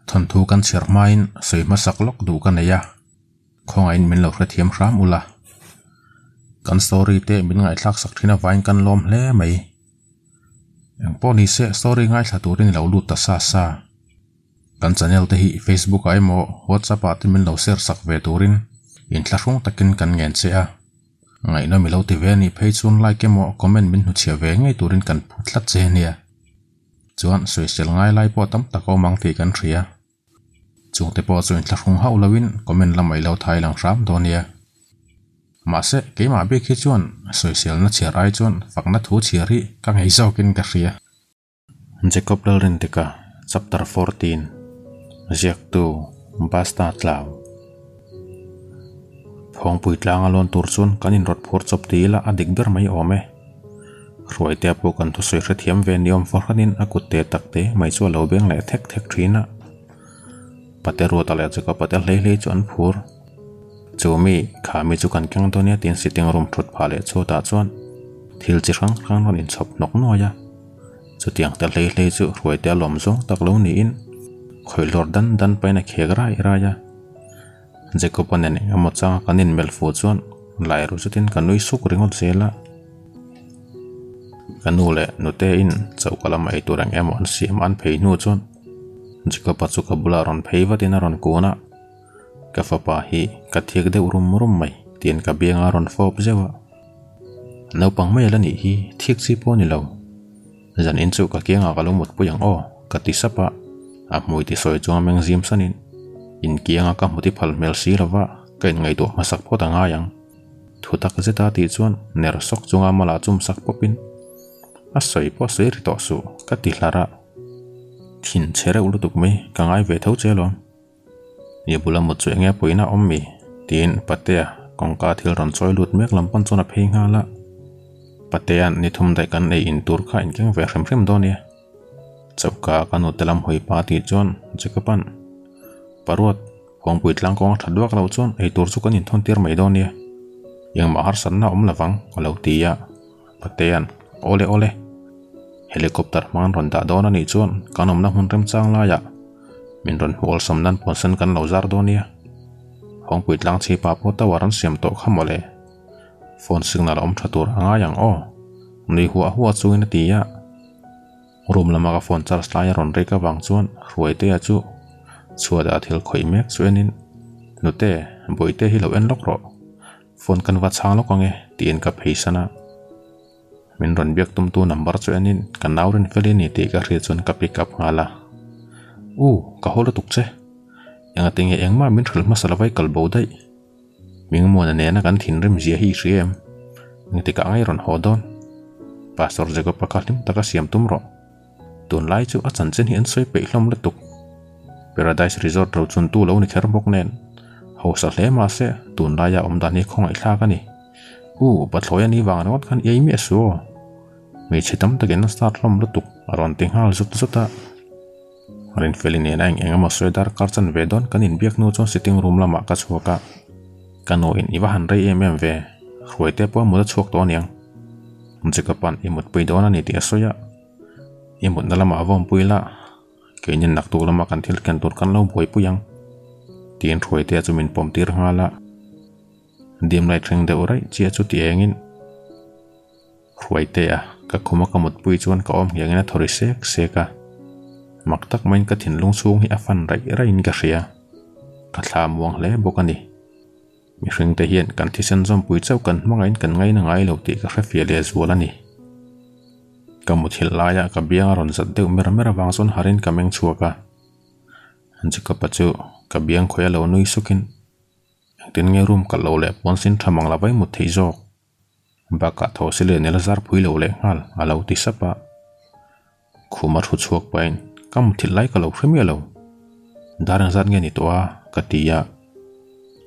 Thawnthu kan chhiar hmain sawi hmasak lawk duh ka nei a, khawngaihin min lo hrethiam hram ula. Kan story te min ngaihthlak sak thin avain kan lawm hle mai. Engpawh ni se story ngaithla turin i lo lut ta sa sa. Kan channel te hi Facebook ah emaw WhatsApp ah te min lo share sak ve turin inthlahrung takin kan ngen che a. Ngaihnawm i lo ti ve a nih phei chuan like emaw comment min hnuchhiah ve ngei turin kan phut tlat che ania. Chuan sawisel ngai lai pawh tam tak a awm ang tih kan hria. Chungte pawh chu inthlahrung hauh loin comment lamah i lo thai lang hram dawn nia. Mahse keimah bik hi chuan sawiselna chhiar ai chuan fakna thu chhiar hi ka ngei zawkin ka hria. Jacob Lalrindika Chapter 14 Ziaktu Basta Tlau Phawngpui tlanga lawn tur chuan kan inrawt phur chawp ti ila a dik ber mai awm e. Hruaitea pawh kan thusawi hrethiam ve ni awm fahranin a kut te tak te mai chu a lo beng leh thek thek thin a. Pate Ruata leh Jacob a te hlei hlei chu an phur. Chu mi, kha mi chu kan keng dawn nia tiin sitting room thut phah leh chhuatah chuan thil chi hrang hrang rawn inchhawp hnawk nuai a. Chutiang te hlei hlei chu Hruaitea lawm zawng tak lo niin khawih lawr dan dan pahin a khek rai rai a. Jacob-a nen eng emaw changa kan inmelh fuh chuan lai ru zetin ka nui suk ringawt zel a. Ka nu leh nute-in choka lama ei tur eng emaw an siam an phei hnu chuan Jacob-a chu ka bulah rawn phei vatin a rawn kun a, Ka fapa hi ka thiak deuh rum rum mai tiin ka bianga rawn fawp zeuh a. Naupang mai ala nih hi thiak chi pawh a ni lo. Zan in chu ka kiangah ka lo mutpui ang aw, ka ti sap a, a hmui ti sawi chuang meng zim sanin in kianga ka hmuti phal hmel si lova ka inngaihtuah hmasak phawt a ngai ang. Thu tak zeta tih chuan ner sawk chunga mala chum sak pawpin a sawi pawh sawi ri tawh suh ka ti hlar a, thin chhe reuh lutuk mai ka ngai ve tho che alawm. I bula mut chu enge puihna awm mi? tiin Patea kawngka thil rawn chawi lut mek lam pawn chuan a phei nghal a. Patea'n ni thum daih kan ei in tur kha inkeng ve hrim hrim dawn nia. Choka ka nute lam hawi pa tih chuan Jacob-a'n Paruat, Kawngpui tlang kawng a that vak loh chuan ei tur chu kan inthawn tir mai dawn nia. Engmah harsatna awm lovang a lo ti a. Patea'n Awle awle, helicopter hmang an rawn dah dawn a nih chuan kan awmna hmun remchang laiah min rawn hmuh awlsam nan puansen kan lo zar dawn nia. Kawngpui tlang chhipa pawh tower an siam tawh kha mawle. Phone signal a awm tha tur a ngai ang aw. Nui huah huah chungin a ti a. Room lama ka phone charge lai a rawn rek avang chuan Hruaitea chu chhuatah thil khawih mek chu enin, Nute, Bawihte hi lo en lawk rawh. Phone kan va chhang lawk ange tiin ka pheisan a. Min rawn biak tumtu number chu enin ka nau rin fel i ni tih ka hriat chuan ka pick up nghal a. U, ka haw lutuk che. Engati nge engmah min hrilh hmasa lo vai kal bo daih. Mingmuana nena kan thinrim zia hi i hria em? Engtikah ngai rawn haw dawn? Pastor Jacob-a kha hlim taka siam tum rawh. Tunlai chu a chanchin hi an sawi peih hlawm lutuk. Paradise Resort ro chuntu lo ni kher bawk nen, hausa hle mahse tunlaia awm dan hi khawngaihthlak a ni. U, pathlawi a ni vang ringawt khan i ei miah su aw. Hmeichhe tam takin an start hlawm lutuk a rawn ti nghal zut zut a. Rinfeli nena eng eng emaw sawi darkar chan ve dawn kan inbiak hnu chuan sitting room lamah ka chhuak a. Ka nu in i va han rei em em ve, Hruaite pawh a mut a chhuak tawh aniang. Jacob-a'n i mutpui dawn a ni tih a sawi a, i mutna lamah a vawmpui la, keinin naktuk lama kan thil ken tur kan lo buaipui ang, tiin Hruaitea chu min pawm tir nghal a. Dim light ring deuh raih chiah chu ti engin Hruaitea ka khuma ka mutpui chuan ka awm hiangin a thaw ri sek sek a, mak tak maiin ka thinlung chhung hi a fan raih raihin ka hria, ka thla muang hle bawk a ni. Mihring te hian kan thisen zawmpui chauh kan hmangahin kan ngaina ngai lo tih ka hre fiah leh zual a ni. Ka muthilh laia ka biang a rawn zat deuh mer mer avang chuan harin ka meng chhuak a, Jacob-a chu ka biang khawih a lo nui sukin engtin nge room kalh lo leh pawn sin tha mang la vai mut theih zawk. Bakah thaw si leh nel zar pui lo leh nghal a lo ti sap a. Khuma thu chhuak pahin ka muthilh lai ka lo hre miah lo. Dar engzat nge ni tawh a? ka ti a.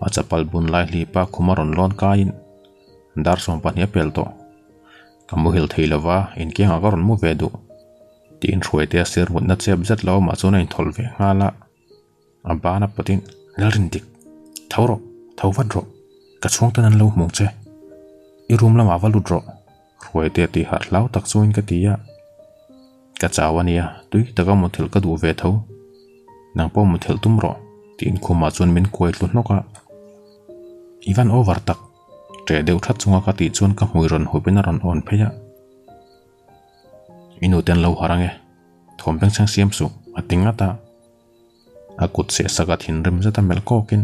A chapal bun lai hlipa khuma rawn lawn kaiin dar 12 a pel tawh. Ka muhil thei lo va, inkiangah ka rawn mu ve duh. Tiin Hruaitea sir mutna chep zet lo awmah chuan a inthawlh ve nghal a. A ban a pawtin, Lalrindik, tho rawh, tho vat rawh, ka chhungten an lo hmuh che. I room lamah va lut rawh, Hruaitea tih harh hlau tak chungin ka ti a. Ka chau a nia, tui taka muthilh ka duh ve tho. Nang pawh muthilh tum rawh, tiin khumah chuan min kuai tlu hnawk a. I van over tak, ṭeh deuh ṭhat chunga ka tih chuan ka hmui rawn hupin a rawn awn phei a. I nute an lo harh ange, thawm bengchheng siam suh, a ti ngat a. A kut seh sak a thinrim zet a melh kawkin,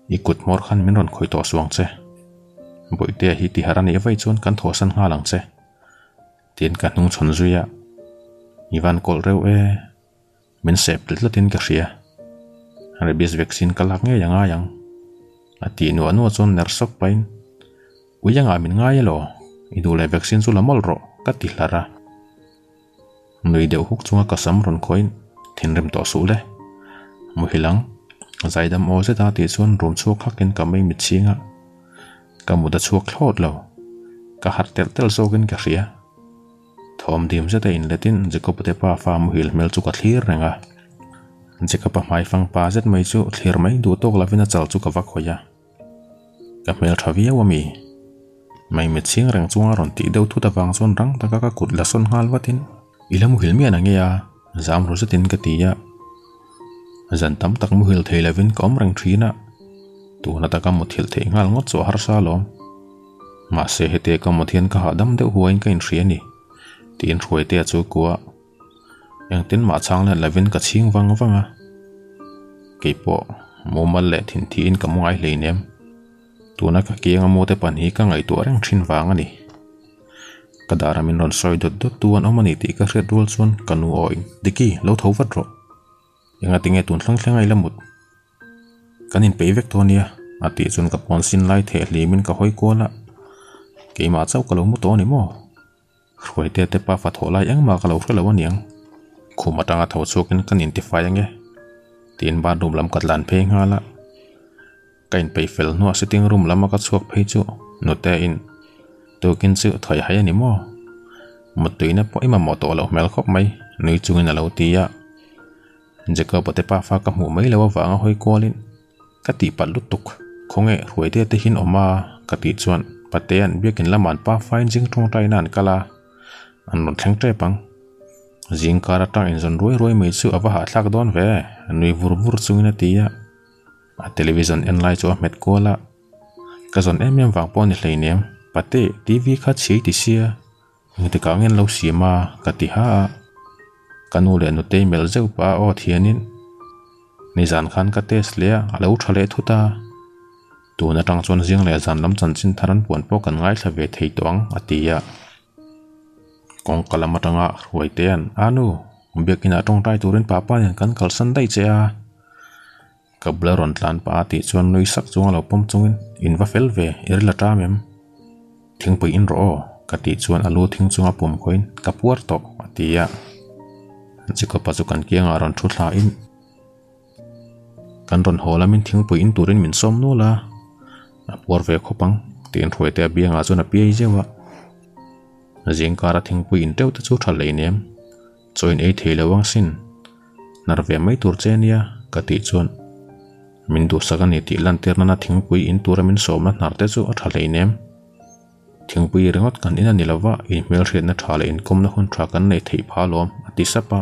I kut hmawr khan min rawn khawih tawh suh ang che. Bawihtea hi tihar a nih vaih chuan kan thawhsan nghal ang che, tiin ka hnung chhawn zui a. I van kawlh reuh e. Min sep tlat tlatin ka hria. Rabies vaccine ka lak ngei a ngai ang. A tih nuah nuah chuan ner sawk pahin, Ui angah min ngai elaw? I duh leh vaccine chu la mawlh rawh, ka ti hlar a. Nui deuh huk chunga ka sam rawn khawiin, Thinrim tawh suh le. Muhil ang. Zaidam aw zeta tih chuan room chhuak hakin ka mei mit chhing a. Ka mut a chhuak thlawt lo. Ka harh telh telh zawkin ka hria. Thawm dim zeta inletin Jacob-a te pa fa muhil hmel chu ka thlir reng a. Jacob-a hmaifang pa zet mai chu thlir mai duh tawk lovin a chal chu ka va khawih a. Ka hmel tha viau a mi? Maimit chhing reng chunga rawn tih deuh thut avang chuan rang taka ka kut la sawn nghal vatin, I la muhil miah na nge a? Zam ru zetin ka ti a. Zan tam tak muhil thei lovin ka awm reng thin a. Tuna taka muthilh theih nghal ngawt chu a harsa alawm. Mahse hete ka mut hian ka hahdam deuh huaiin ka inhria a ni, tiin Hruaitea chu kua engtin mah chhang let lovin ka chhing vang vang a. Keipawh mumal leh thinthiin ka mu ngai hleinem. Tuna ka kianga mute pan hi ka ngaihtuah reng thin vang a ni. Ka dara min rawn sawi dawt dawt tu an awm a ni tih ka hriat rual chuan ka nu aw in, Diki, lo tho vat rawh. Engati nge tun thleng thleng a i la mut? Kan inpeih vek tawh ania, a tih chuan ka pawn sin lai theh hlimin ka hawi kual a, keimah chauh ka lo mu tawh a ni maw? Hruaite te pa fa thawh lai engmah ka lo hre lo aniang, khum atanga tho chhuakin kan intifai ange, tiin bathroom lam ka tlan phei nghal a, ka inpeih fel hnuah sitting room lama ka chhuak phei chu nute in tukin chu thawi hai a ni maw? Muttuina pawh i mamawh tawh loh hmel khawp mai, nui chungin a lo ti a. Jacob-a te pafa ka hmuh mai lo avanga hawi kualin ka tihpalh lutuk. Khawnge Hruaite te hian awm a? ka tih chuan Patea'n biakin lamah an pafain zing tawngtaina an kal a, an rawn thleng tep ang. Zing kar atang inzawn ruai ruai mai chu a va hahthlak dawn ve, nui vur vur chungin a ti a. A television en lai chu a hmet kual a, Ka zawn em em vang pawh a ni hleinem, Pate, TV kha chhiai ti sia. Engtikah nge an lo siam a? ka ti ha a. Ka nu leh nutei melh zeuh pah a aw thianin, Nizan khan ka test leh a, a lo tha leh thut a. Tun atang chuan zing leh zan lam chanchin thar an puan pawh kan ngaithla ve thei tawh ang, a ti a. Kawngka lam atanga Hruaitea'n, A nu, biakinah tawngtai turin papa nen kan kalsan daih che a. Ka bula rawn tlan pah a tih chuan nui sak chunga lo pawm chungin, In va fel ve, i ril a ṭam em? Thingpui in rawh aw, ka tih chuan a lu thing chunga pum khawiin, Ka puar tawh, a ti a. Jacob-a chu kan kiangah rawn thu thlain, Kan rawn haw lamin thingpui in turin min sawm nual a, a puar ve khawp ang, tiin Hruaitea biangah chuan a piai zeuh a. Zingkara thingpui in teuh te chu ṭha hleinem. Chaw in ei thei lo ang sin, hnar ve mai tur che ania ka tih chuan min duhsak a ni tih lantir nana thingpui in tura min sawmna hnar te chu a tha hleinem. Thingpui ringawt kan in a ni lova, in hmelhriatna tha leh inkawmna hun tha kan nei theih pha alawm a ti sap a.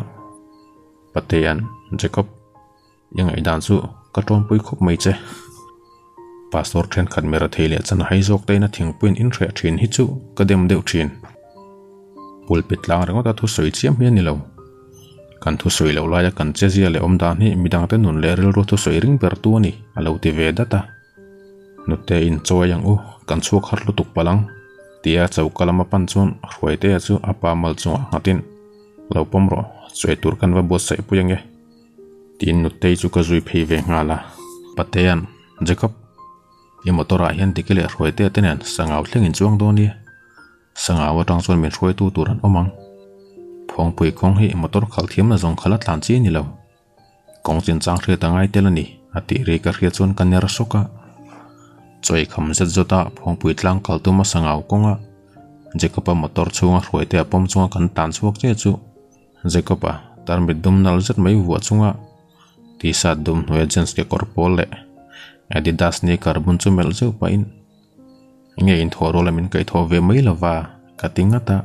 Patea'n, Jacob, i ngaihdan chu ka tawnpui khawp mai che. Pastor thenkhat mera thei leh chan hai zawk te ina thingpui an inhreh thin hi chu ka dem deuh thin. Pulpit tlang ringawt a thusawi chiam hi a ni lo. Kan thusawi loh laia kan chezia leh awm dan hi midangte nun leh rilru thusawi ring ber tu a ni, a lo ti ve dat a. Nute in chawi ang u, kan chhuak har lutuk palh ang, tia choka lama pan chuan Hruaitea chu a pa mal chungah nghatin, Lo pawm rawh, chawi tur kan va buatsaih pui ange. Tiin Nutei chu ka zui phei ve nghal a. Patea'n, Jacob, i motor ah hian Diki leh Hruaitea te nen Sangau thleng in chuang dawn i. Sangau atang chuan min hruaitu tur an awm ang. Phawngpui kawng hi motor khalh thiam na zawng khalh a tlan chi a ni lo. Kawng chinchang hriat a ngai tel a ni, a tih ri ka hriat chuan ka ner sawk a. Chawi kham zet zawt a Phawngpui tlang kal tum a Sangau kawnga Jacob-a motor chhunga Hruaitea pawm chunga kan tlan chhuak che chu Jacob-a tarmit dum nal zet mai vuah chunga t-shirt dum hnuaia jeans kekawr pawl leh Adidas sneaker bun chu melh zeuh pahin nge inthawh ruala min kaihthawh ve mai lova ka ti ngat a.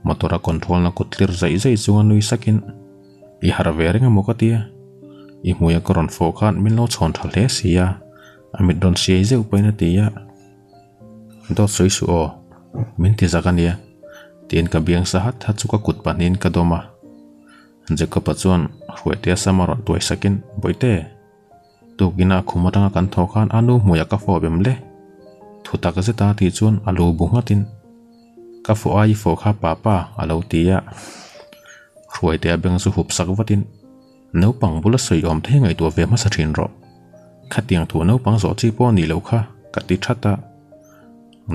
Motor a control na kut tlir zaih zaih chunga nui sakin i harh ve reng emaw ka tia. I hmuia ka rawn fawh khan min lo chhawn tha hle si a, a mit rawn siai zeuh pawhin a ti a. Dawt sawi suh aw, min ti zak a nia, tiin ka biang sa hat hat chu ka kut pahnihin ka dawm a. Jacob-a chuan Hruaitea sama rawn tuai sakin, Bawihte, tukin a khum atanga kan thaw khan a nu hmuiah ka fawp em le? Thu tak zeta tih chuan a lu bu nghatin, Ka fawh ai i fawh kha papa, a lo ti a. Hruaitea beng chu hup sak vatin, Naupang bula sawi awm te hi ngaihtuah ve hmasa thin rawh. Khatiang thu naupang zawh chi pawh a nih loh kha, ka ti that a.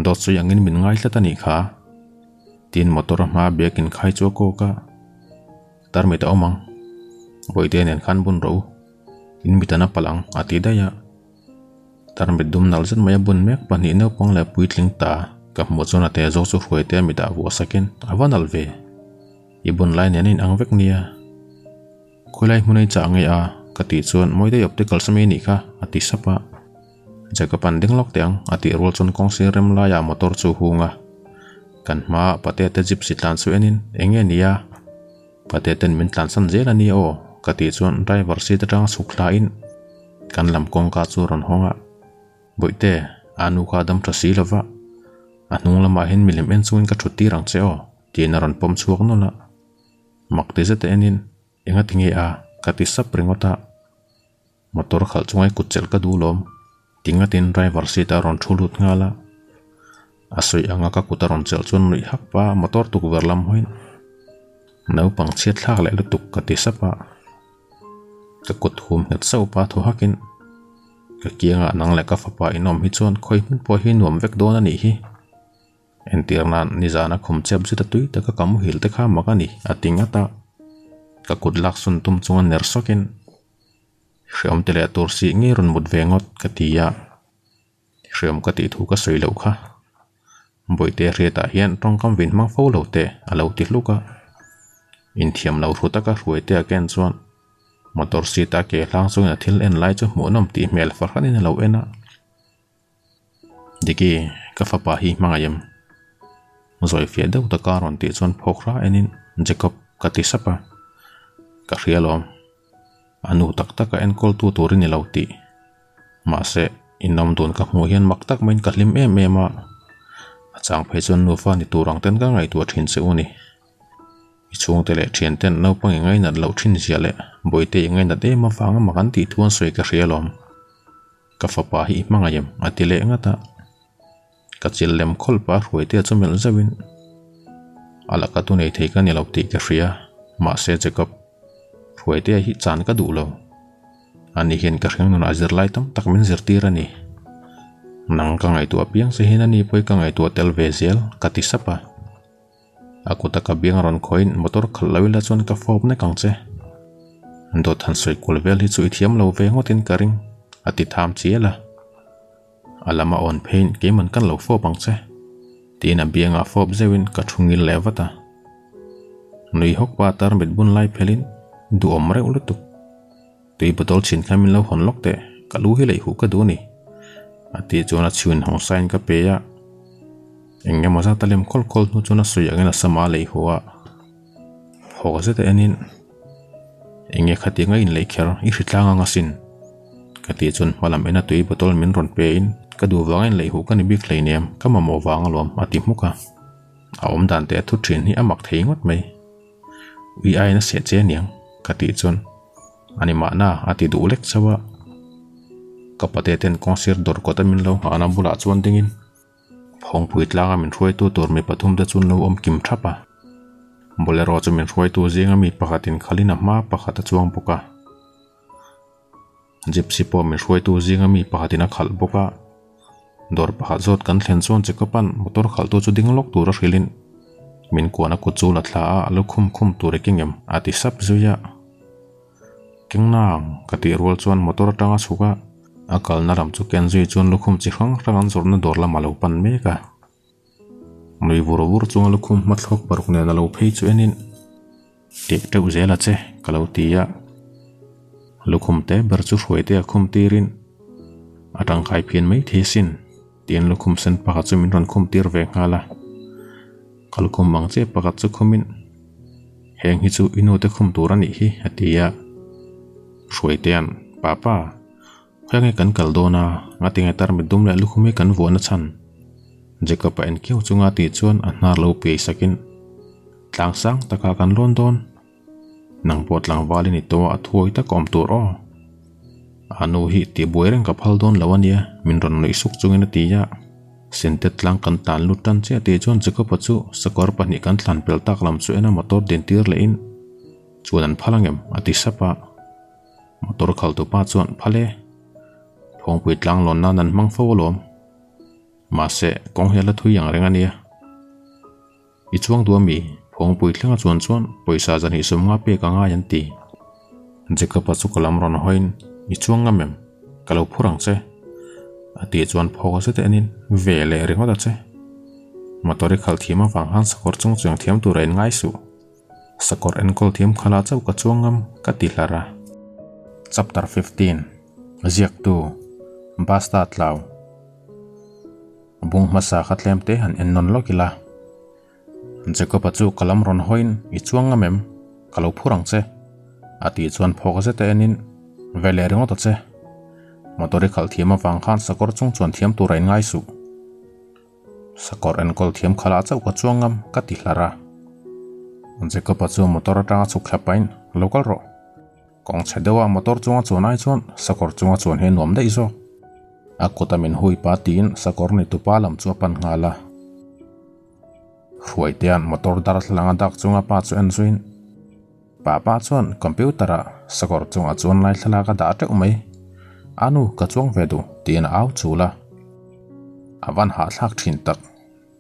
Dawt sawi angin min ngai tlat a nih kha. Tin motor a hmaa bag in khai chu a kawk a. Tarmit a awm ang. Bawihte nen khan bun rawh u. In mitan a palh ang, a ti daih a. Tarmit dum nalh zet mai a bun mek pahnih naupang leh puitling ta ka hmuh chuan a te zawk chu hruaite a mitah vuah sakin a va nalh ve. I bun lai nen a inang vek nia. Khawilai hmun a i chah ngei a? Ka tih chuan Mawidei optical sa mai nih kha a ti sap a. Jacob an ding lawk teh ang a tih rual chuan kawngsir rem laiah motor chu hung a. Kan hmaah Patea te gypsy tlan chu enin eng nge nia? Patea ten min tlansan zel a nia aw ka tih chuan driver seat atanga chhuk thlain kan lam kawngka chu a rawn hawng a. Bawihte, a nu kha a dam tha si lova, a hnung lamah hian milem en chungin ka thut tir ang che aw tiin a rawn pawm chhuak nawlh a. Mak ti zet a enin, Enga ti nge a? ka ti sap ringawt a. Motor khalh chungai kut chelh ka duh lawm. Ti ngatin driver seat a rawn thu lut nghal a. A sawi anga ka kut a rawn chelh chuan nuih hak pa motor tukverh lam hawiin naupang chhiat thlak leh lutuk ka ti sap a. Ka kut hum nghet sauh pa thaw hakin ka kiangah nang leh ka fapa inawm hi chuan khawi hmun pawh hi nuam vek dawn a nih hi. Entir nan nizana khum chep zet a tui taka ka muhil te kha mak a ni a ti ngat a, ka kut lak sun tum chunga ner sawkin hreawm ti leh tur si ngei rawn mut ve ngawt ka ti a, hreawm ka tih thu ka sawi loh kha Bawihte hriatah hian tawngkam vin hmang fo lo teh a lo ti hluk a, inthiam lo hru taka hruaite a ken chuan motor seat a ke hlang chungin a thil en lai chu hmuhnawm tih hmel fahranin a lo en a. Diki, ka fapa hi hmangaih em? Zawi fiah deuh taka rawn tih chuan phawk hra enin Jacob ka ti sap a, ka hria alawm. A nu tak tak a enkawltu tur i ni lo tih. Mahse, inawm dun ka hmuh hian mak tak maiin ka hlim em em a, a chang phei chuan nufa ni tur ang ten ka ngaihtuah thin che u ni. I chhungte leh thianten naupang i ngainat loh thin zia leh bawihte i ngainat em avanga mak an tih thu an sawi ka hria alawm. Ka fapa hi i hmangaih em? a ti leh ngat a. Ka chil lem khawlh pah a hruaitea chu melh zauhin, A laka tu nei thei ka ni lo tih ka hria, mahse Jacob, hruaitea hi chan ka duh lo. Ani hian ka hring nunah zirlai tam tak min zirtir a ni. Nang ka ngaihtuah piang che hian ani pawh hi ka ngaihtuah tel ve zel, ka ti sap a. A kuta ka biang rawn khawiin motor khalh lo ila chuan ka fawp nek ang che. Dawt han sawi kual vel hi chu i thiam lo ve ngawtin ka ring, a ti tham chial a. A lama awn pheiin keiman kan lo fawp ang che, tiin a biangah fawp zeuhin ka thu ngil leh vat a. Nui hawk pa tarmit bun lai phelin duhawm reuh lutuk. Tui bottle chhin kha min lo hawn lawk teh, ka lu hi leih huh ka duh a ni, a tih chuan a chhiun hawng sain ka pe a. Eng emaw zat a lem khawl khawl hnu chuan a sawi angin a sama a leih huh a. Phawk zet a enin, Eng nge khatiang a inleih kher, i hritlang ang asin, ka tih chuan hma lam ena tui bottle min rawn pe in, Ka duh vanga inleih huh ka ni bik hleinem, ka mamawh vang alawm, a ti hmuk a. A awm dan teh a thu thin hi a mak thei ngawt mai. Ui aiin a seh che aniang, ka tih chuan a ni mahna a ti duh lek chauh a. Ka pate ten kawngsir dawr kawta min lo nghahna bulah chuan dingin Phawngpui tlanga min hruaitu tur mi pathum te chuan lo awm kim thap a. Bolero chu min hruaitu zinga mi pakhatin khalin a hma pakhat a chuang bawk a. Gypsy pawh min hruaitu zinga mi pakhatin a khalh bawk a. Dawr pakhat zawt kan thlen chuan Jacob-a'n motor khalhtu chu ding lawk tura hrilhin min kuan a kut chu la thla a, lo khum khum tur i keng em? a ti sap zui a. Keng nang ka tih rual chuan motor atanga chhuk a, a kalna lam chu ken zui chuan lukhum chi hrang hrang an zawrhna dawr lamah lo pan mek a. Nui vur vur chunga lukhum hmathlawk paruk nen a lo phei chu enin Tih teuh zel a che, ka lo ti a. Lukhum te ber chu hruaite a khum tirin a tangkai phian mai thei asin, tiin lukhum sen pakhat chu min rawn khum tir ve nghal a. Ka lukhum ang che pakhat chu khumin, Heng hi chu i nute khum tur a nih hi, a ti a. Hruaitea'n, Papa, khawiah nge kan kal dawn a, ngatinge tarmit dum leh lukhum hi kan vuahna chhan? Jacob-a en kiau chunga tih chuan a hnar lo piai sakin, Tlang sang takah kan lawn dawn. Nang pawh tlangval i ni tawh a, a thuawi tak a awm tur aw. A nu hi tihbuai reng ka phal dawn lo a nia, min rawn nuih suk chungin a ti a. Sentet tlang kan tlan lut tan chiah tih chuan Jacob-a chu sakawr pahnih kan thlan pel tak lam chu en a motor din tir lehin chuan an phal angem a ti sap a. Motor khaltu pa chuan phal e, Phawngpui tlang lawn nan an hmang fo alawm. Mahse, kawng hi a la thui ang reng a nia. I chuang duh ami? Phawngpui thlenga chuan chuan pawisa zan hi sawmnga pek a ngai an ti. Jacob-a chu ka lam rawn hawiin, I chuang ngam em? Ka lo phur ang che. A tih chuan phawk zet enin, Ve leh ringawt a che. Motor i khalh thiam avang khan sakawr chung chuang thiam tur a in ngai suh. Sakawr enkawl thiam khala chauh ka chuang ngam ka ti hlar a. Chapter 15 Ziaktu Basta Tlau Bung hmasa kha tlem te han en nawn lawk ila. Jacob-a chu ka lam rawn hawiin, I chuang ngam em? Ka lo phur ang che. A tih chuan phawk zet a enin, Ve leh ringawt a che. Motor i khalh thiam avang khan sakawr chung chuan thiam tur a inngai suh. Sakawr enkawl thiam khalah chauh ka chuang ngam, ka ti hlar a. Jacob-a chu motor atanga chhuk thla pahin, Lo kal rawh. Kawng chhe deuha motor chunga chuan ai chuan sakawr chunga chuan hi a nuam daih zawk. A kut a min hui pa tiin sakawr ni tupa lam chu a pan nghal a. Hruaitea'n motor darthlalang a dak chunga pa chu en zuiin, Pa pa chuan computer ah sakawr chungah chuan lai thlalak a dah teuh mai. A nu ka chuang ve duh tiin a au chul a. A van hahthlak thin tak.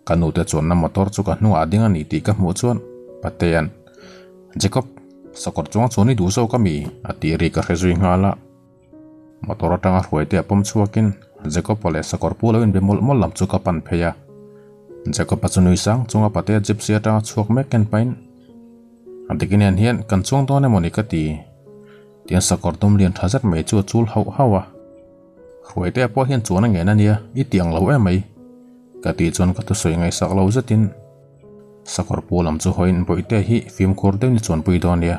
Ka nute chuanna motor chu ka hnungah a ding a ni tih ka hmuh chuan Patea'n, Jacob, sakawr chunga chuan i duh zawk a mi? a tih ri ka hre zui nghal a. Motor atanga hruaite a pawm chhuakin Jacob-a leh sakawr pu lo inbe mawlh mawlh lam chu ka pan phei a. Jacob-a chu nui sang chunga Patea gypsy atanga chhuak mek en pahin, A dik nen hian kan chuang dawn emaw ni ka ti? Tiang sakawr dum lian tha zet mai chu a chul hauh hauh a. Hruaitea pawh hian chuan a ngen a nia, i ti ang lo em mai. Ka tih chuan ka thusawi ngaihsak lo zetin sakawr pu lam chu hawiin Bawihtea hi fimkhur deuhin i chuanpui dawn nia.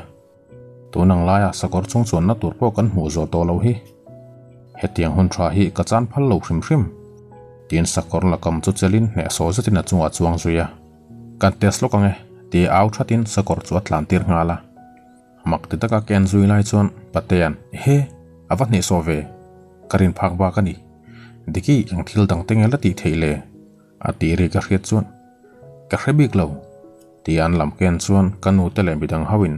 Tun ang laia sakawr chung chuanna tur pawh kan hmuh zawh tawh loh hi. Hetiang hun tha hi ka chan phal lo hrim hrim. Tiin sakawr lakam chu chelin hnehsawh zetin a chungah chuang zui a. Kan test lawk ang e, tia au thatin sakawr chu a tlan tir nghal a. Mak ti taka ken zui lai chuan Patea'n, Ehe, a va hnehsawh ve, ka rin phak bak a ni. Diki, eng thil dang te nge la tih theih le? A tih ri ka hriat chuan, Ka hre bik lo, tia an lam ken chuan ka nu te leh midang hoin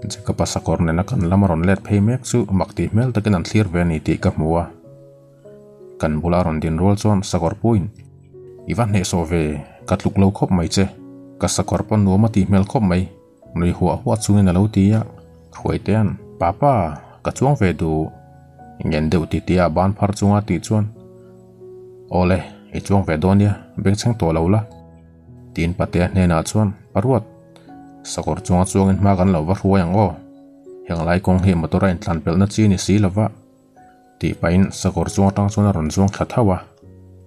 Jacob-a sakawr nena kan lam a rawn let phei mek chu mak tih hmel takin an thlir ve a ni tih ka hmu a. Kan bula rawn din rual chuan sakawr puiin, I va hnehsawh ve, ka tluk lo khawp mai che, ka sakawr pawn nuam a tih hmel khawp mai. Nui huah huah chungin a lo ti a, Hruaitea'n, Papa, ka chuang ve duh. Ngen deuh ti tia a ban phar chunga tih chuan, Awle, i chuang ve dawn nia, bengchheng tawh lo la. Tiin Patea hnenah chuan, Paruat, sakawr chunga chuangin hma kan lo va hruai ang aw. Heng lai kawng hi motor a intlan pelhna chi ni si lova. Tih pahin sakawr chung atang chuan a rawn zuang thla thauh a,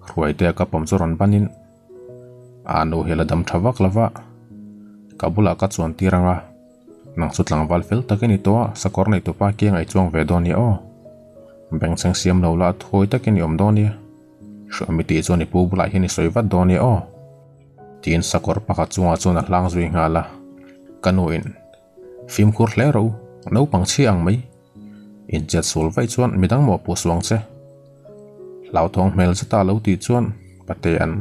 Hruaitea ka pawm chu rawn banin a nu hi a la dam tha vak lova, ka bulah ka chuan tir ang a, nang chu tlangval fel tak i ni tawh a, sakawr nei tupa kiang ei chuang ve dawn nia aw. Bengchheng siam lo la thuawi takin i awm dawn nia, hruaimi tih chuan i pu bulah hian i sawi vat dawn nia aw. Tiin sakawr pakhat chungah chuan a hlang zui nghal a, ka nuin Fimkhur hle rawh u, naupang chhia ang mai. Inchet sual vaih chuan midang mawh puh suang che. Hlauthawng hmel zeta lo tih chuan Pate an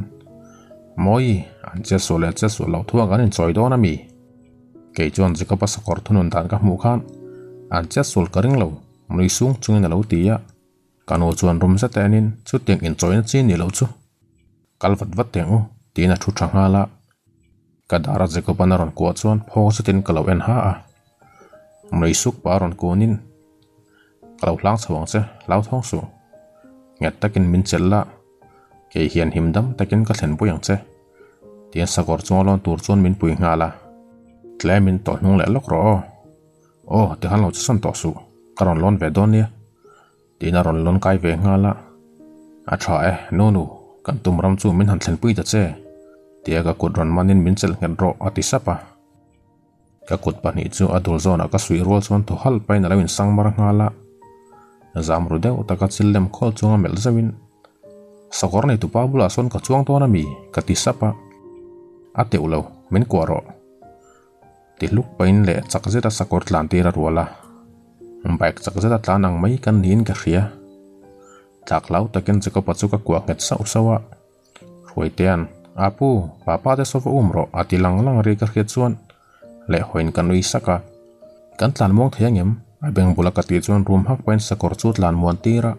Mawi, an chet sual leh chet sual loh thuang kan inchawi dawn a mi? Kei chuan Jacob-a sakawr thunun dan ka hmuh khan an chet sual ka ring lo, nui sung chungin a lo ti a. Ka nu chuan rum zet a enin chutiang inchawina chi ni loh chu kal vat vat teh ang u tiin a thu tha nghal a. Ka dara Jacob-an a rawn kuah chuan phawk zetin ka lo en ha a. Mei suk pah a rawn kunin ka lo hlang chho ang che, hlauthawng suh. Nghet takin min chelh la, kei hian him dam takin ka thlen pui ang che tiin sakawr chunga lawn tur chuan min pui nghal a. Tlemin tawh hnung leh lawk rawh aw. Aw, tikhan lo che sawn tawh suh, ka rawn lawn ve dawn nia. Tiin a rawn lawn kai ve nghal a. A tha e, Nunu, kan tum ram chu min han thlenpui ta che, tia ka kut rawn manin min chelh nghet rawh a ti sap a. Ka kut pahnih chu a dul zawnah ka suih rual chuan thaw halh pahin a lo insang mar nghal a. Zam ru deuh taka chil lem khawl chunga melh zauhin, Sakawr nei tupa bulah sawn ka chuang dawn a mi? ka ti sap a. A teuh lo, min kuah rawh. Ti hluk pahin leh chak zeta sakawr tlan tir a rual a. Bike chak zeta tlan ang mai kan niin ka hria. Tlak hlau takin Jacob-a chu ka kuah nghet sauh sauh a. Hruaitea'n, Apu, papa te saw va um rawh a ti lang lang ri ka hriat chuan leh hawiin ka nui sak a. Kan tlan muang thei angem? A beng bula ka tih chuan rum hak pahin sakawr chu tlan muan tir a.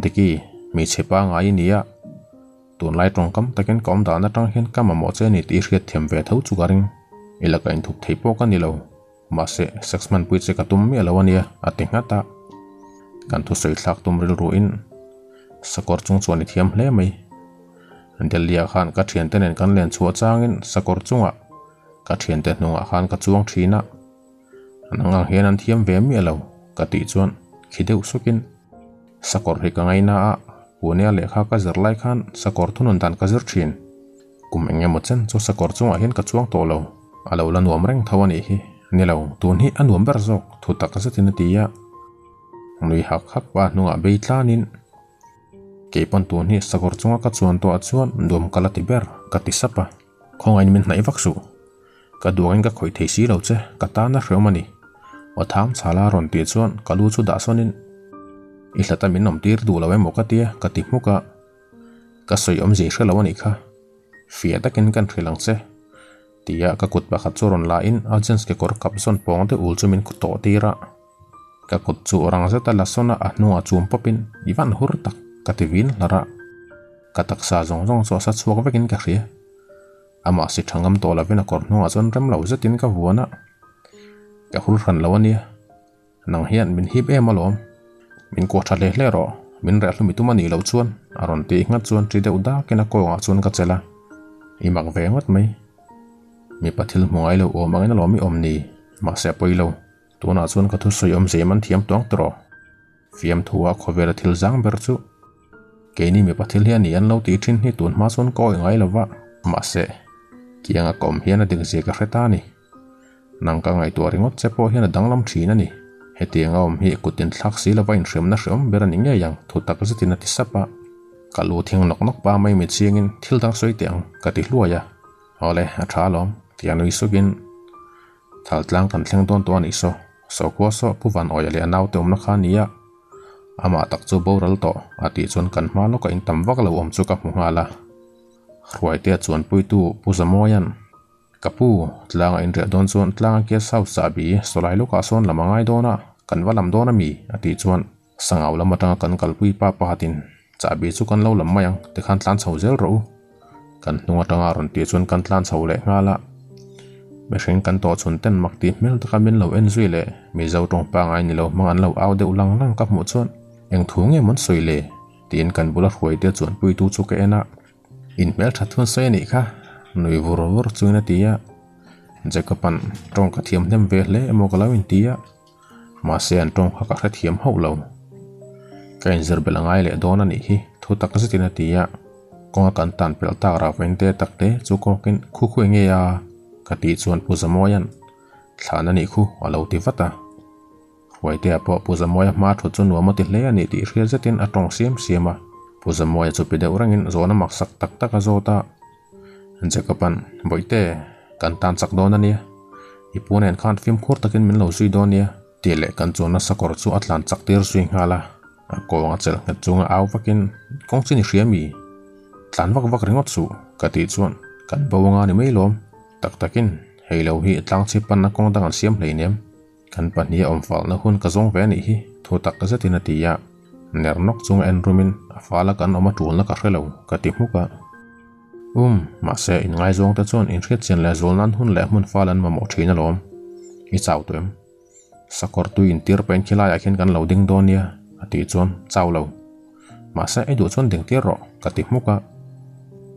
Diki, hmeichhe pangai i nia. Tunlai tawngkam takin ka awm dan atang hian ka mamawh che ni tih i hriat thiam ve tho chu ka ring. I laka inthup thei pawh ka ni lo. Mahse, sex hmanpui che ka tum miah lo a nia, a ti nghat a. Kan thusawi thlak tum rilruin sakawr chung chuan i thiam hle mai. Delhi-ah khan ka thiante nen kan len chhuah changin sakawr chungah ka thiante hnungah khan ka chuang thin a. Nang ang hian an thiam ve miah lo, ka tih chuan khi deuh sukin sakawr hi ka ngaina a, Pune-a lehkha ka zir lai khan sakawr thunun dan ka zir thin. Kum eng emaw chen chu sakawr chungah hian ka chuang tawh lo, a lo la nuam reng tho a nih hi. Ni lo, tun hi a nuam ber zawk, thu tak zetin a ti a. Nui hak hak pa hnungah bei tlanin, Kei pawn tun hi sakawr chunga ka chuan tawhah chuan nuam ka la ti ber, ka ti sap a. Khawngain min hnaih vak suh. Ka duangin ka khawih thei si lo che, ka tan a hreawm a ni. Aw tham chhala rawn tih chuan ka lu chu dah sawnin, I hlata min awm tir duh lo emaw ka tia, ka ti hmuk a. Ka sawi awmzia i hre lo a nih kha. Fiah takin kan hrilh ang che. Tia ka kut pakhat chu rawn la in a jeans kekawr kap zawn pawng deuh ul chu min tawh tir a. Ka kut chu rang zeta la sawn a a hnungah chum pawp in i van hur tak ka ti vin hlar a. Ka taksa zawng zawng chu a sa chhuak vekin ka hria. Amah si tha ngam tawh lovin a kawr hnungah chuan rem lo zetin ka vuan a. Ka hur hran lo a nia. Nang hian min hip em alawm. Min kuah tha hle hle rawh, min reh hlum i tum a nih loh chuan a rawn tih nghat chuan ṭi deuh dakin a kawngah chuan ka chelh a. I mak ve ngawt mai. Mipa thil hmu ngai lo awm angin alawm i awm ni, mahse a pawi lo. Tunah chuan ka thusawi awm zem an thiam tuang tawh. Fiamthua khawvela thil zang ber chu keini mipa thil hi a ni an lo tih thin hi tun hma chuan ka awih ngai lo va, mahse kianga ka awm hian a dik zia ka hre ta a ni. Nang ka ngaihtuah ringawt che pawh hian a danglam thin a ni. Hetiang a awm hi kut inthlak si lova inhriamna hreawm ber a ni ngei ang, thu tak zetin a ti sap a. Ka lu thing nawk nawk pa mai mit chiangin thil dang sawi teh ang, ka ti hluai a. Awle, a tha alawm, tia nui sukin thal tlang kan thleng dawn tawh a nih saw. Sawkhua saw Pu Van Awia leh a naute awmna kha a ni a, amah tak chu boral tawh, a tih chuan kan hma lawkah in tam vak lo awm chu ka hmu nghal a. Hruaitea chuanpuitu Pu Zamuaia'n. Ka pu, tlanga inriah dawn chuan tlanga guest house chahbi sawlai lawkah sawn lam a ngai dawn a, kan va lam dawn a mi? a tih chuan Sangau lam atanga kan kalpui pa pakhatin chahbi chu kan lo lam mai ang tikhan tlan chho zel rawh u. Kan hnung atanga rawn tih chuan kan tlan chho leh nghal a. Mihring kan tawh chhun ten mak tih hmel taka min lo en zui leh Mizo tawng pangai ni lo hmang an lo au deuh lang lang ka hmuh chuan eng thu nge mawn sawi le? tiin kan bula hruaite chuan puitu chu ka en a. In hmeltha thun sawi a nih kha, nui vur vur chuin a ti a. Jacob-a'n tawng ka thiam hnem ve hle emaw ka lo inti a, mahse an tawng kha ka hrethiam hauh lo. Ka inzir belh a ngai leh dawn a nih hi, thu tak zetin a ti a. Kawnga kan tan pelh tak rah vain te tak te chu kawkin khu khu enge a? ka tih chuan Pu Zamuaia'n thlan a nih khu a lo ti vat a. Hruaitea pawh Pu Zamuaia hma thut chu nuam a ti hle a ni tih hriat zetin a tawng siam siam a. Pu Zamuaia chu pi deuh rengin zawhna maksak tak tak a zawt a. Jacob-a'n, Bawihte, kan tan chak dawn a nia. I pu nen khan fimkhur takin min lo zui dawn nia, tih leh kan chuanna sakawr chu a tlan chak tir zui nghal a. A kawng a chelh nghet chunga au vakin, Kawng chin i hria mi? Tlan vak vak ringawt suh, ka tih chuan kan bo anga ni mai lawm. Tak takin, hei lo hi tlang chhip panna kawng dang an siam hleinem. Kan pahnih a awm falna hun ka zawng ve a nih hi, thu tak zetin a ti a. Ner nawk chunga en rumin a fala kan awm a tulna ka hre lo, ka ti hmuk a. Um, mahse inngaizawng te chuan inhriatchian leh zual nan hun leh hmun fal an mamawh thin alawm. I chau tawh em? Sakawr tui intir pahin khilaiah khian kan lo ding dawn nia, a tih chuan chau lo. Mahse i duh chuan ding tir rawh, ka ti hmuk a.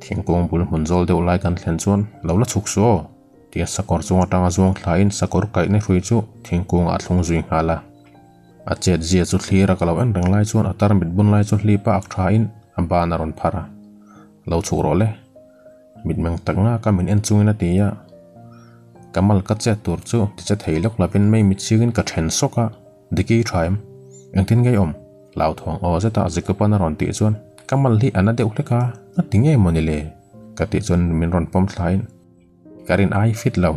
Thingkung bul hmun zawl deuh lai kan thlen chuan lo la chhuk suh aw. Tia sakawr chung atanga zuang thlain sakawr kaihna hrui chu thingkungah a thlung zui nghal a. A chet zia chu thlir a ka lo en reng lai chuan a tarmit bun lai chu hlip a ak thain a ban a rawn phar a. Lo chhuk rawh le. Mitmeng tak ngaka min en chungin a ti a. Kamal ka chet tur chu ti che thei lawk lovin mei mit chingin ka then sawk a, Diki i tha em? Engtin nge i awm? Hlauthawng aw zeta Jacob-a'n a rawn tih chuan Kamal hi a na deuh hlek a, a ti nge mawni le? Ka tih chuan min rawn pawm thlaiin Ka rin ai fit lo,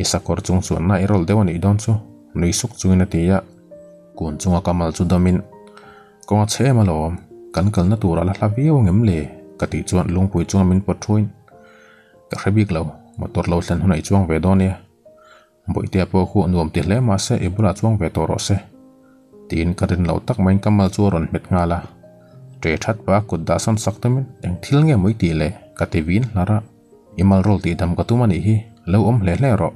i sakawr chung chuan na i rawl deuh a nih dawn chu, nui suk chungin a ti a. Kun chunga Kamal chu dawmin Kawng a chhe em alawm, kan kalna tur a la hla viau angem le? Ka tih chuan lungpui chunga min pawt thuin Ka hre bik lo, motor lo thlen hunah i chuang ve dawn nia. Bawihtea pawh khu nuam ti hle mahse i bulah chuang ve tawh rawh se. Tiin ka rin loh tak maiin ka mal chu a rawn hmet nghal a. Ṭe ṭhat pah a kut dah sawn sak tumin eng thil nge maw i tih le? Ka ti vin hlar a. I mal rawl tih dam ka tum a nih hi, lo awm hle hle rawh.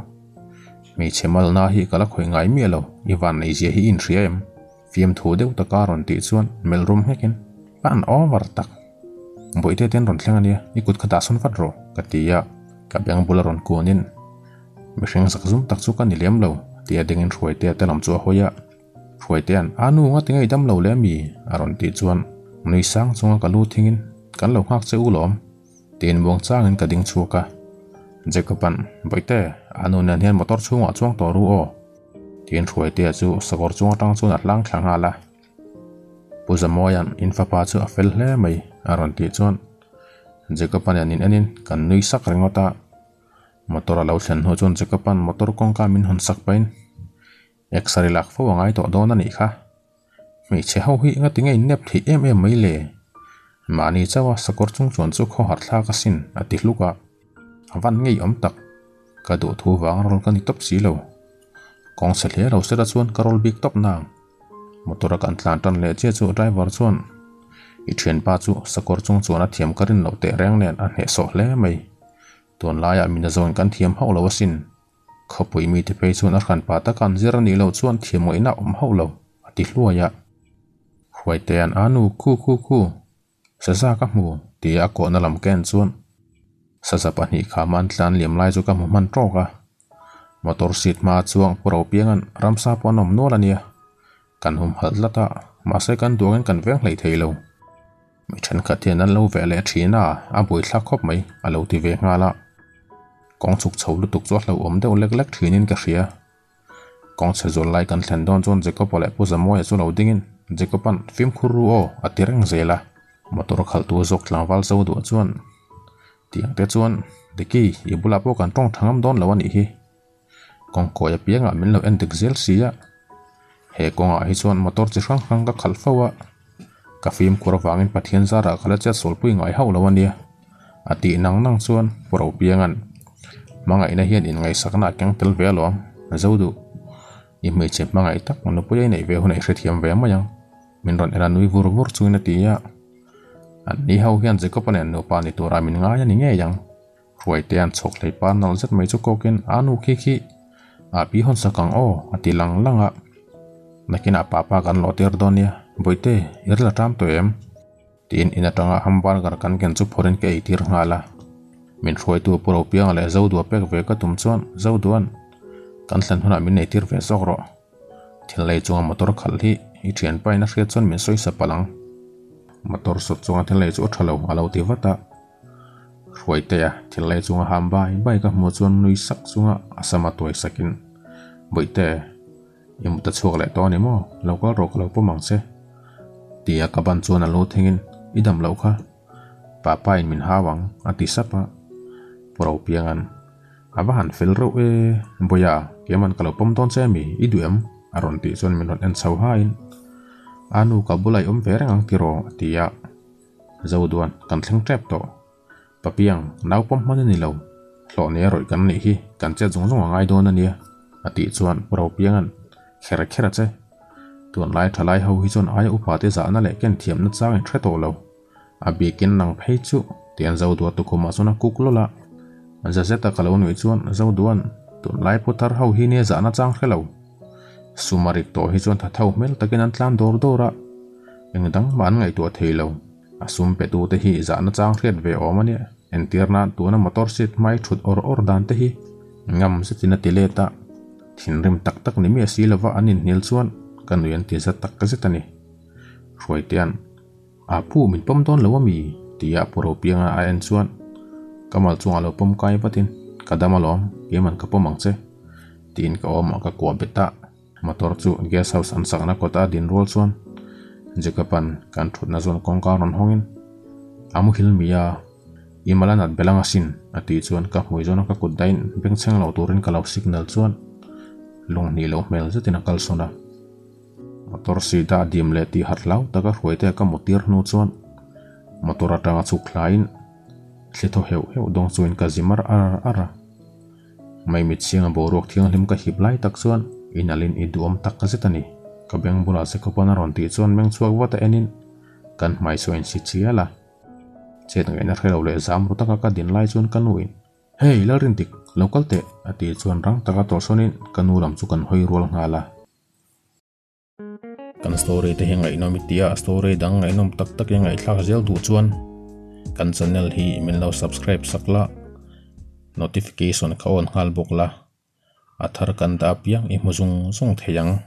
Hmeichhe malna hi ka la khawih ngai miah lo, i vanneihzia hi i inhria em? Fiamthu deuh taka a rawn tih chuan melh rum nghekin, Ka an over tak. Bawihte te an rawn thleng a nia, i kut kha dah sawn vat rawh, ka ti a. Ka beng bula rawn kunin, Mihring zak zum tak chu ka ni lem lo, tia dingin Hruaitea te lam chu a hawi a. Hruaitea'n, A nu, nga tinge i dam lo le mi? a rawn tih chuan nui sang chunga ka lu thingin, Kan lo nghak che u lawm, tiin muang changin ka ding chhuak a. Jacob-a'n, Bawihte, a nu nen hian motor chhungah chuang tawh ru aw. Tiin Hruaitea chu sakawr chung atang chuan a hlang thla nghal a. Pu Zamuaia'n in fapa chu a fel hle mai a rawn tih chuan Jacob-a nen in enin kan nui sak ringawt a. Motor a lo thlen hnu chuan Jacob-a'n motor kawngka min hawn sak pahin X-ray lak fo a ngai tawh dawn a nih kha. Hmeichhe ho hi engati nge in nep theih em em mai le? Mahni chauha sakawr chung chuan chu khawhar thlak asin a ti hluk a. A van ngei awm tak. Ka duh thu vang rawl ka ni tawp si lo. Kawng chhe hle lo sela chuan ka rawl bik tawp nang. Motor a kan tlan tan leh chiah chu driver chuan i thianpa chu sakawr chung chuan a thiam ka rin loh teh reng nen a hnehsawh hle mai. Tunlaiah mina zawn kan thiam hauh lo asin. Khawpui mite phei chuan a hranpa taka an zir a nih loh chuan thiam ngaihna a awm hauh lo, a ti hluai a. Hruaitea'n a nu khu khu khu, Saza ka hmu, tia a kawhna lam ka en chuan Saza pahnih khama an tlan liam lai chu ka hmu hman tawk a. Motor seat hma chuang pu Ropianga'n ramsa pawh an awm nual a nia. Kan humhalh tlat a, mahse kan duangin kan veng hlei thei lo. Mi thenkhat hian an lo veh leh thin a, a buaithlak khawp mai, a lo ti ve nghal a. Kawng chhuk chho lutuk chu a hlauhawm deuh lek lek thinin ka hria. Kawng chhe zual lai kan thlen dawn chuan Jacob-a leh Pu Zamuaia chu lo dingin Jacob-a'n fimkhur ru aw a ti reng zel a. Motor khalhtu zawk tlangval zo duah chuan tiang te chuan Diki, i bulah pawh kan tawng tha ngam dawn lo a nih hi. Kawngkawi apiangah min lo en dik zel si a, he kawngah hi chuan motor chi hrang hrang ka khalh fo a, ka fimkhur avangin Pathian zarah ka la chet sualpui ngai hauh lo a nia, a tih nang nang chuan Pu Ropianga'n hmangaihna hian inngaihsakna a keng tel ve alawm, zo duh. I hmeichhe hmangaih tak nupui a inneih ve hunah i hrethiam ve mai ang, min rawn en a nui vur vur chungin a ti a, an ni ho hian Jacob-a nen nupa ni turah min ngai a ni ngei ang. Hruaitea'n chhawk hlei pa nalh zet mai chu kawkin a nu khi khi a pi hawn sak ang aw a ti lang lang a. Nakinah papa kan lawh tir dawn nia, Bawihte i ril a ṭam tawh em? Tiin in aṭanga hamburger kan ken chu phawrhin ka ei tir nghal a. Min hruaitu Pu Ropianga leh Zodua pek ve ka tum chuan Zodua'n kan thlen hunah min nei tir ve zawk rawh. Thil lei chunga motor khalh hi i ṭhianpain a hriat chuan min sawi sa palh ang. Motor sawt chunga thil lei chu a ṭha lo a lo ti vat a. Hruaitea thil lei chunga ham bai bai ka hmuh chuan nui sak chunga a sama tuai sakin, Bawihte, i mut a chhuak leh tawh a ni maw? Lo kal rawh ka lo pawm ang che. Tia ka ban chuan a lu thingin, I dam loh kha. Papa in min hau ang, a ti sap a. Pu Ropianga'n, A va han fel reuh e, Bawiha, keiman ka lo pawm dawn che a mi, i duh em? a rawn tih chuan min rawn en chho hain, A nu ka bulah i awm ve reng ang tiraw? a ti a. Zoduan, kan thleng tep tawh. Papiang, nau pawm hman a ni lo. Hlawh nia rawih kan nih hi, kan chet zung zung a ngai dawn a nia, a tih chuan Pu Ropianga'n kher kher a che. Tunlai thalai ho hi chuan aia upa te zahna leh ken thiamna chang in hre tawh lo. A bikin nang phei chu, tian Zodua tukhumah chuan a kuk lawlh a. Za zeta ka lo nuih chuan Zoduan, tunlai putar ho hi nia zahna chang hre lo. Suma rik tawh hi chuan thatho hmel takin an tlan dawr dawr a. Eng dang mah an ngaihtuah thei lo. A sum pe tu te hi zahna chang hriat ve awm a nia. Entir nan tuna motor seat hmai thut awr awr dan te hi ngam zetin a ti let a. Thinrim tak tak ni miah si lova an inhnial chuan ka nui an ti za tak zet a ni. Hruaitea'n A pu min pawm dawn lo a mi? tia Pu Ropianga a en chuan ka mal chungah lo pawm kai vatin Ka dam alawm, keiman ka pawm ang che, tiin ka awmah ka kuah bet a. Motor chu guest house an sakna kawta a din rual chuan Jacob-a'n kan thutna zawn kawngka rawn hawngin, A muhil mi a, i mal a nat belh ang asin, a tih chuan ka hmui zawna ka kut dahin bengchheng lo turin ka lo signal chuan lunghnih loh hmel zetin a kalsawn a. Motor seat a dim leh tih harh hlau taka hruaite ka mu tir hnu chuan motor atanga chhuk hlaiin thli thaw heuh heuh dawng chuin ka zi mar ar ar a. Maimit sianga boruak thianghlim ka hip lai tak chuan inalin i duhawm tak zet a ni. Ka beng bulah che khawpawn a rawn tih chuan meng chhuak vat a enin kan hmai saw in si chial a. Chet ngaihna hre lo leh zam ru taka ka din lai chuan ka nuin Hey Lalrindik, lo kal teh a tih chuan rang taka tawlhsawnin ka nu lam chu kan hawi rual nghal a. Kan story te hi ngaihnawm i tia a story dang ngaihnawm tak tak i ngaihthlak zel duh chuan kan channel hi min lo subscribe sak la, notification kha on nghal bawk la, a thar kan dah apiang i hmu zung zung thei ang.